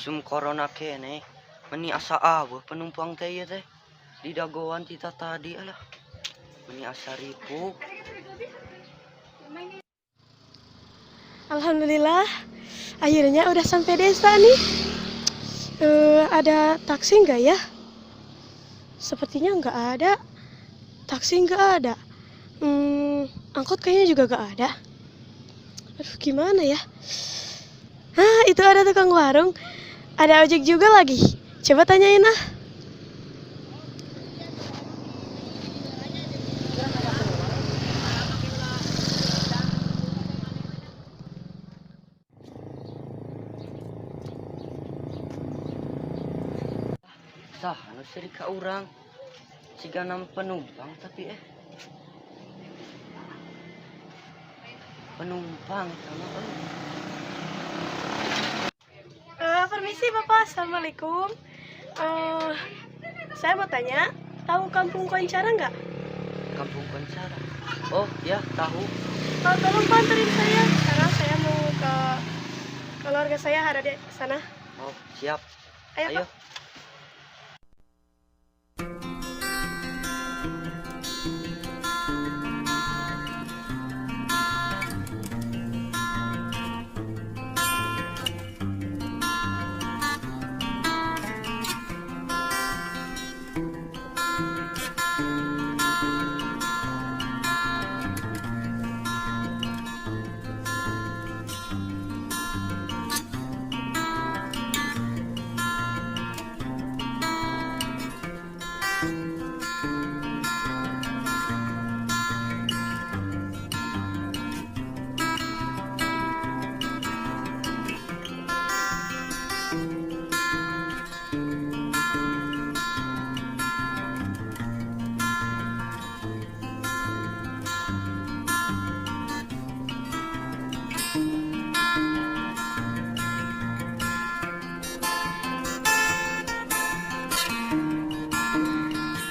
Usum corona keneh, meni asa aweuh penumpang teh ieu teh. Di dagoan tita tadi alah. Meni asa ripuh. Alhamdulillah, akhirnya udah sampai desa nih. Ada taksi nggak ya? Sepertinya nggak ada. Taksi nggak ada. Angkot kayaknya juga nggak ada. Aduh, gimana ya? Ah, itu ada tukang warung. Ada ojek juga lagi. Coba tanyain ah. Saha nu seuri ka urang? Siga nama penumpang tapi Penumpang eta mah euy. Permisi Bapak, Assalamualaikum. Saya mau tanya, tahu Kampung Koncara nggak? Kampung Koncara. Oh ya, tahu. Oh, tolong Pak anterin saya. Sekarang saya mau ke keluarga saya ada di sana. Oh, siap. Ayo, Ayo. Pak.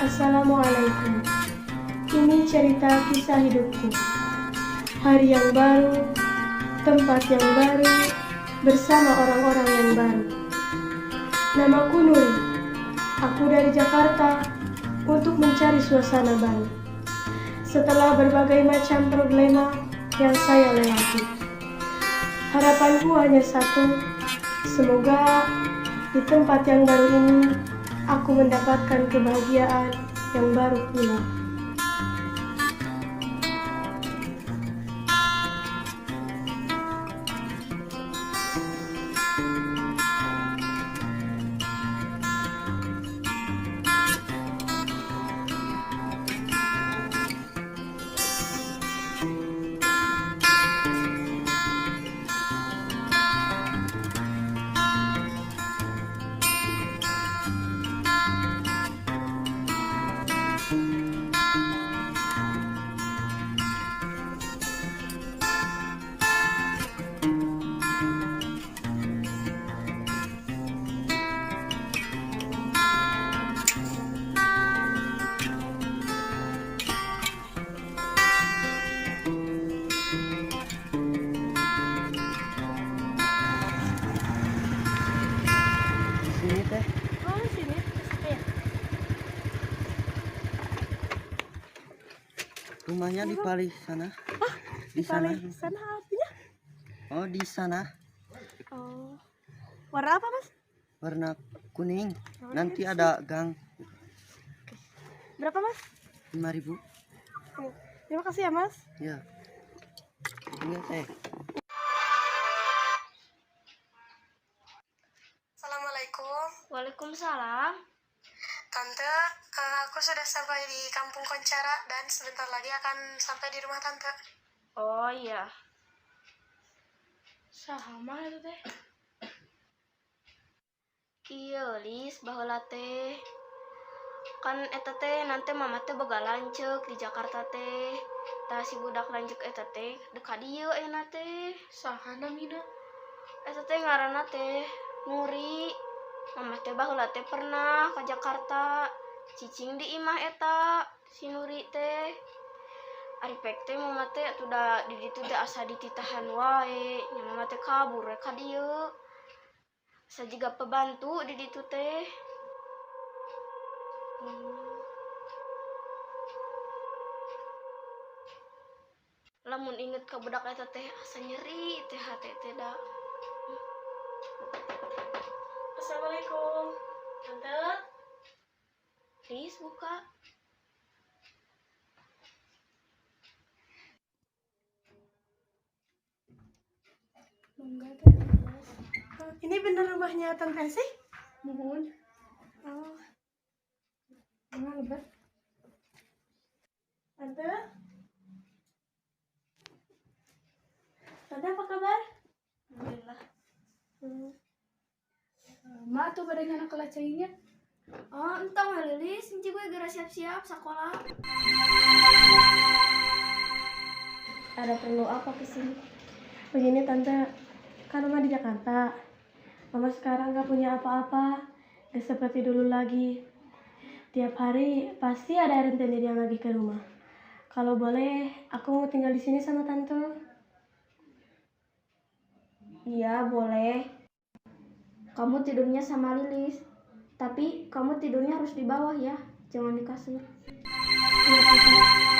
Assalamualaikum. Ini cerita kisah hidupku. Hari yang baru, tempat yang baru, bersama orang-orang yang baru. Namaku Nuri. Aku dari Jakarta untuk mencari suasana baru. Setelah berbagai macam problema yang saya lewati. Harapanku hanya satu, semoga di tempat yang baru ini aku mendapatkan kebahagiaan yang baru pula. Di sini teh. Oh, sini. Ya. Rumahnya di palih sana. Di sana. Palih sana artinya? Oh, di sana. Oh. Warna apa, Mas? Warna kuning. Nanti ada gang. Berapa, Mas? 5.000. Oh, terima kasih ya, Mas. Ya. Ini teh. Assalamualaikum. Waalaikumsalam. Tante, aku sudah sampai di Kampung Koncara dan sebentar lagi akan sampai di rumah Tante. Oh iya. Saha mah itu teh? Kieu Lis, baheula teh. Kan eta teh nanti mama teh boga lanceuk di Jakarta teh. Tah si budak lanceuk eta teh dek ka dieu ayeuna teh. Saha namina? Eta teh ngaranna teh Nuri. Mama teh baheula teh pernah ke Jakarta. Cicing di imah eta si Nuri teh. Ari pek teh mama teh atuh da di ditu teh asa dititahan wae. Nya mama teh kabur we ka dieu. Asa jiga pembantu di ditu teh. Lamun inget ka budak eta teh asa nyeri teh hate teh da. Assalamualaikum. Tante. Please buka. Mangga teh. Ini bener rumahnya Tante sih? Muhun. Oh, Mangga lebet. Tante. Tante apa kabar? Alhamdulillah. Hmm. Ma tuh pada nyanak kelas cainya. Oh, entong we Lilis, inci gue geura siap-siap sekolah. Ada perlu apa kesini? Begini Tante, kan Mama di Jakarta. Mama sekarang gak punya apa-apa, gak seperti dulu lagi. Tiap hari pasti ada rentenir yang lagi ke rumah. Kalau boleh, aku mau tinggal di sini sama Tante. Iya, boleh. Kamu tidurnya sama Lilis. Tapi kamu tidurnya harus di bawah ya, jangan di kasur. Iya, Tante.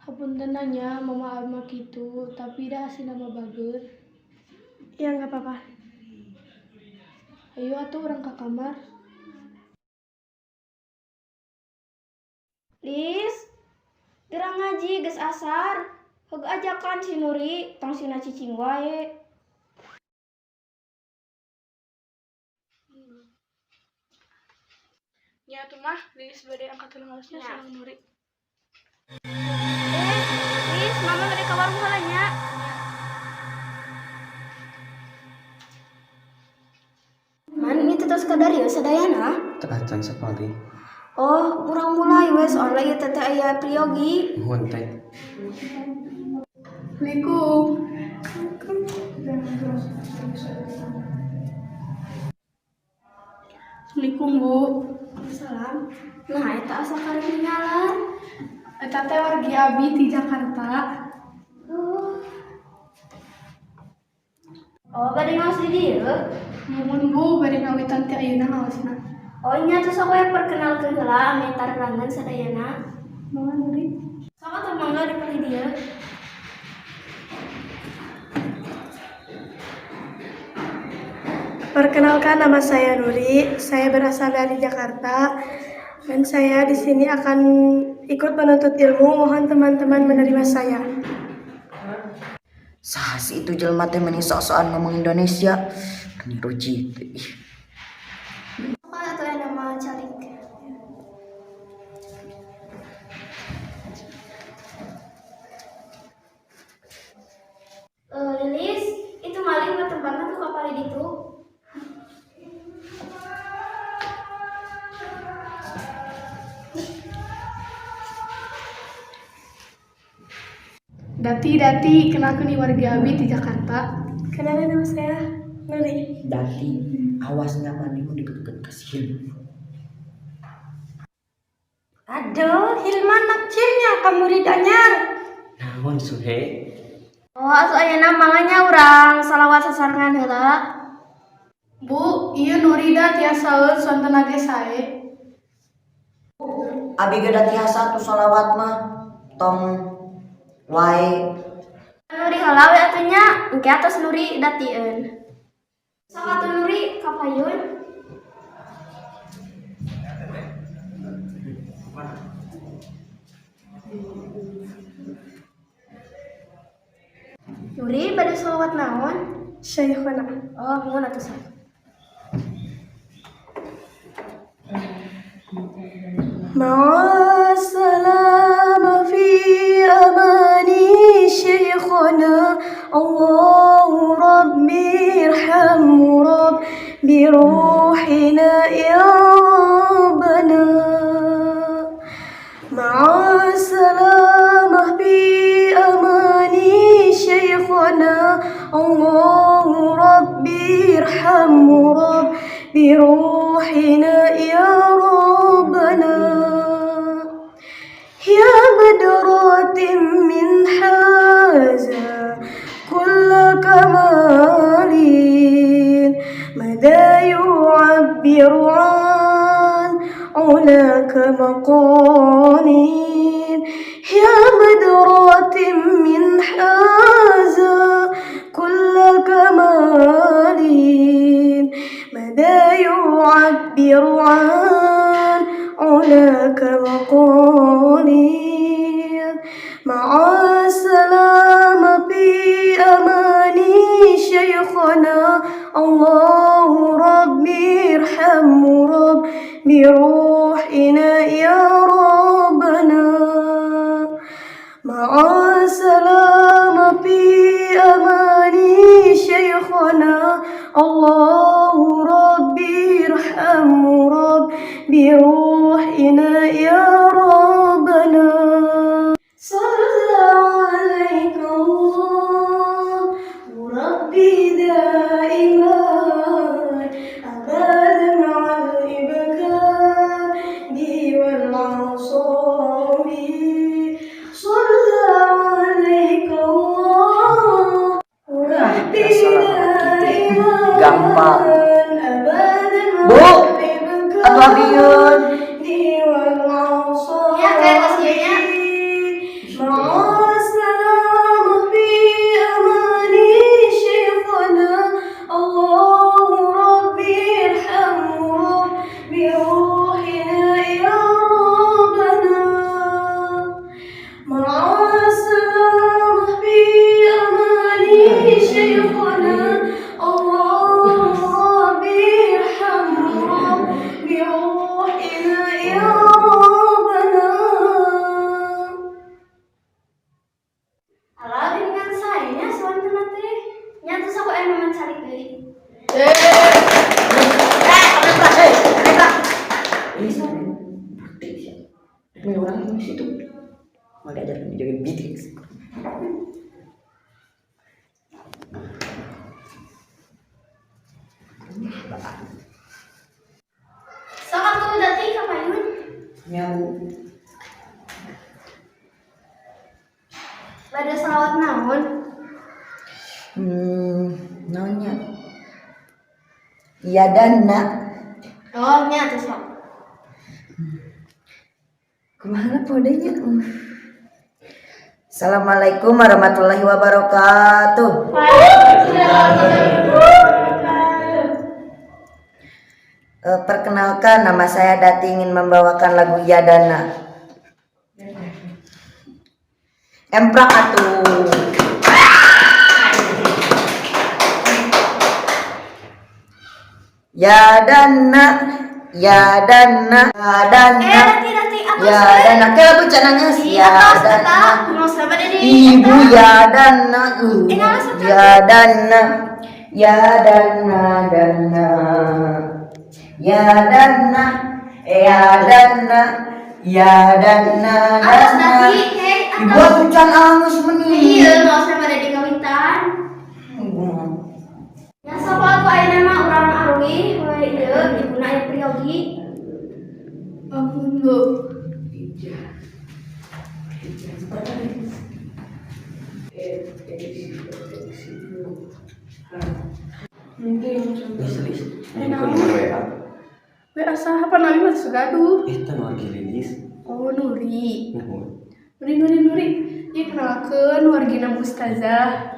Hapunten nanya, mama ama gitu, tapi dah hasil nama bager. Iya, nggak apa-apa. Ayo atuh urang ke kamar. Lis, gerang ngaji geus asar. Heug ajakan si Nuri, tong sina cicing wae. Nya atuh mah, Lilis bade angkat tulung halusnya Nya. sareng Nuri. Lis, mama bade ka warung heula nya. Man, ini terus kadar ya sadayana. Teu acan sapari. Oh, urang mulai we soalnya ieu teh aya priyogi. Nuhun teh. Assalamualaikum. Assalamualaikum, Bu. Salam. Nah, eta asa karek ninggalan. Eta teh wargi abi di Jakarta. Oh, bade ngaos di dieu. Muhun Bu, bade ngawitan ti ayeuna ngaosna. Oh, nya terus aku yang perkenalkeun heula ame tarerangan sadayana. Mangga Nuri. Sok atuh mangga dipilih dieu. Perkenalkan, nama saya Nuri. Saya berasal dari Jakarta dan saya di sini akan ikut menuntut ilmu. Mohon teman-teman menerima saya. Saha sih itu jelema teh meni sok-sokan ngomong Indonesia. Meni ruji teh. Ih. Sok atuh aya nama calik. Lilis, itu maling mah tempatna tuh kapal di ditu. Dati dati kenalkeun ieu wargi abi di Jakarta. Kenalin, nama saya Nuri. Dati, awas nya maneh mun deket-deket ka si Hilman. Aduh, Hilman nakcirnya kamu anyar. Naon Suhe? Oh, atuh ayeuna manganya urang salawat sasarengan heula. Bu, ieu Nuri da tiasaeun sonten ge sae. Abi ge da tiasa tuh sholawat mah. Tong wae. Nuri heula we atuh nya, engke atos Nuri datieun. Sok atuh Nuri ka payun. Nuri bade sholawat naon? Syekhona. Oh, mun atuh sok. مع السلامة في أماني شيخنا الله ربي ارحم ربي روحنا يا ربنا مع السلامة في أماني ارحم رب روحنا يا ربنا. يا بدرة من حازا كل كمال، ماذا يعبر عن علاك مقال؟ يا بدرة من حازا كل كمال، ماذا يعبر عن علاك مقال؟ مع السلامة في أماني شيخنا، الله ربي ارحم رب بروحنا يا ربنا. مع السلامة في أماني شيخنا، الله ربي ارحم رب بروحنا يا ربنا. صلى عليك الله ربي دائما أبدا مع الإبكار والعصام. صلى عليك الله ربي دائما Gampang. أبدا مع Bu, الإبكار atuh abieun. والعصام. Ya, kayak kosnya. مع السلامة في أماني شيخنا، الله ربي ارحم رب روحنا يا ربنا. مع السلامة في أماني شيخنا، الله ربي ارحم رب روحنا يا ربنا. Alah, dengan saya soalnya teh. Nya terus aku emang mencari deui. Hei, Petra. Ini orang di situ. Mau diajarkan joget BTS. Sok atuh dati ka payun. Ya, Bu. Bade salawat naon? Naonnya? Iya dana. Oh, nya atuh sok. Kumaha podenya? Assalamualaikum warahmatullahi wabarakatuh. Perkenalkan, nama saya Dati, ingin membawakan lagu Yadana. Emprak atuh. Ya dana, ya dana, ya dana. Eh, dati dati atos. Ya dana, kayak lagu canangnya Iya, ya atos eta. dana. Mau sama di Ibu ya dana, Eh, ngalah sok. ya dana, ya dana dana, ya dana, ya dana, ya dana Atos dana. dati, hei, Ibu atos. atuh can angus meni. Iya, mau sama di kawitan. Ya sok atuh ayeuna mah urang aruih we ieu ibuna aya priyogi. Ampun, Bu. Lis, Lis. Ini kan nomor WA. WA saha pan abi mah teu gaduh. Eta nu wargi Lilis. Oh, Nuri. Nuhun. Nuri, Nuri, Nuri. Ieu kenalkeun wargina Bu Ustazah.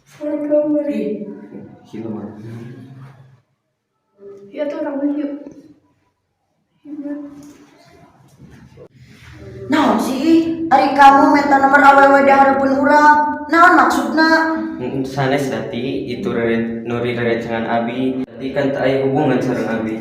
Assalamualaikum, Nuri. Hilo mah. Ya tuh orang yuk. Iya. Naon sih? Ari kamu minta nomor awewe di hareupeun urang. Naon maksudna? Sanes Dati, itu Nuri rerencangan abi. Dati kan teu aya hubungan sareng abi.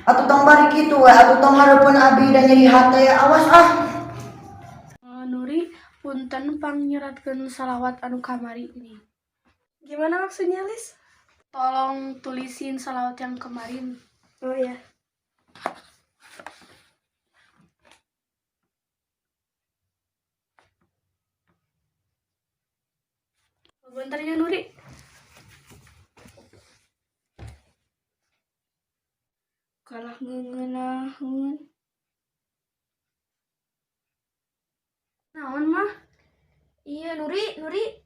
Atuh tong bari kitu we, atuh tong hareupeun abi dan nyeri hate. Awas ah. Nuri, punten pangnyerahkeun salawat anu kamari ini. Gimana maksudnya, Lis? Tolong tulisin salawat yang kemarin. Oh ya. Bentar ya, Nuri. Kalah ngeungenaheun. Naon mah? Iya, Nuri, Nuri.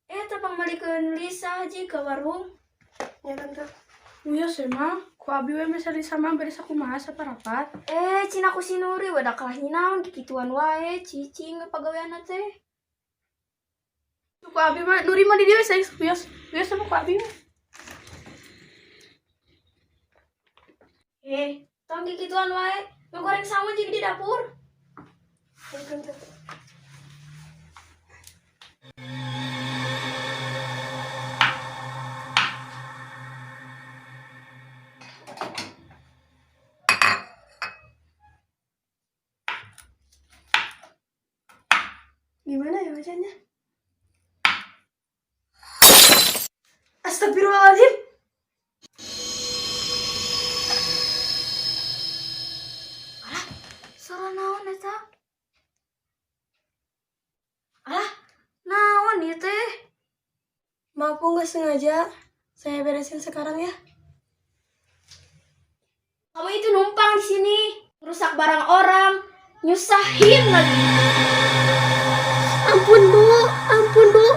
Eh, tepang malikeun Lisa haji ke warung. Ya tante. Wios ya mah, ku abi we meser Lisa mah beres kumaha saparapat. Eh, cina ku si Nuri wadah kalah naon kikituan wae, cicing pagaweanna teh. Ku abi mah Nuri mah di dieu saya wios. Wios sama ku abi mah. Eh, tong kikituan wae. Ngegoreng sangu jeung di dapur. Ya tante. Gimana ya bacanya? Astagfirullahaladzim. Suara naon eta? Alah, naon ieu teh? Maaf Bu, nggak sengaja. Saya beresin sekarang ya. Kamu itu numpang di sini, rusak barang orang, nyusahin lagi. Ampun Bu, ampun Bu.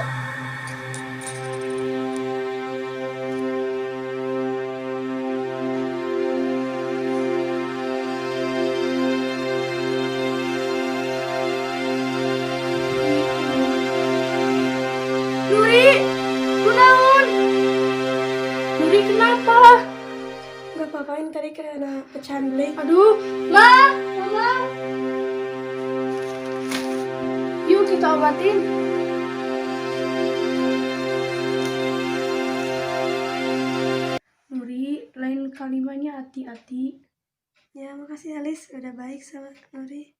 Nuri, kunaon? Nuri kenapa? Gak apa-apain tadi kena pecahan beling. Aduh, ma, mama. Yuk kita obatin. Nuri, lain kalimahnya hati-hati. Ya makasih Alis udah baik sama Nuri.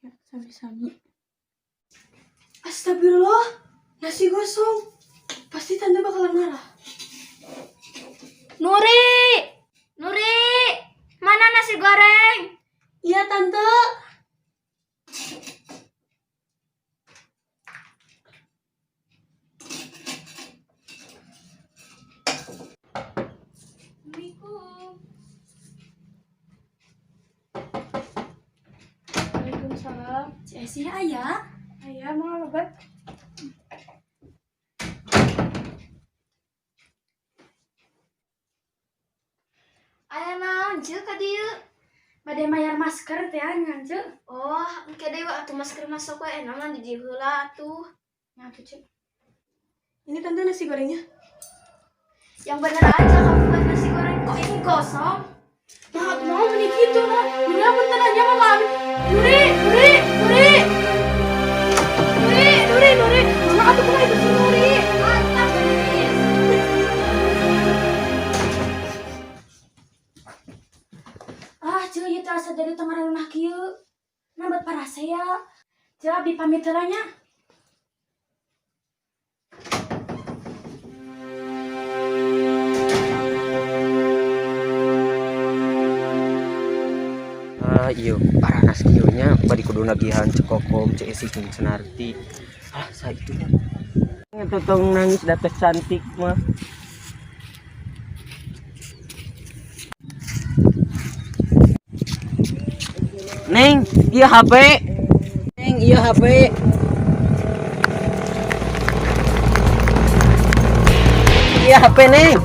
Ya, sami-sami. Astagfirullah, nasi gosong. Pasti tante bakalan marah. Nuri! Nuri! Mana nasi goreng? Iya tante. Assalamualaikum. Waalaikumsalam. Ceu Esih aya. Ayah mau obat? Aya naon ceu ka dieu? Bade mayar masker teh ngan ceu. Oh, engke deui atuh masker masuk we enak mah di dieu heula atuh. Nya atuh ceu. Ini tante nasi gorengnya. Yang bener aja kamu buat nasi goreng kok ini gosong? Nah, atuh mama meni kitu nah. Nuri apa aja mama abi. Nuri, Nuri, Nuri. Nuri, Nuri, Nuri. Mama atuh kumaha itu si Nuri? Mantap Nuri. Ah, ceu ieu teh asa jadi tengah ranah kieu. Nah, buat parasea. Ceu abi pamit heula nya. Ah, iya, paranas kieu nya bari kudu nagihan Ceu Kokom, Ceu Esih jeung Cenarti. Ah, sa itu nya. Tong nangis da teh cantik mah. Neng, iya HP. Neng, iya HP. Iya HP, Neng.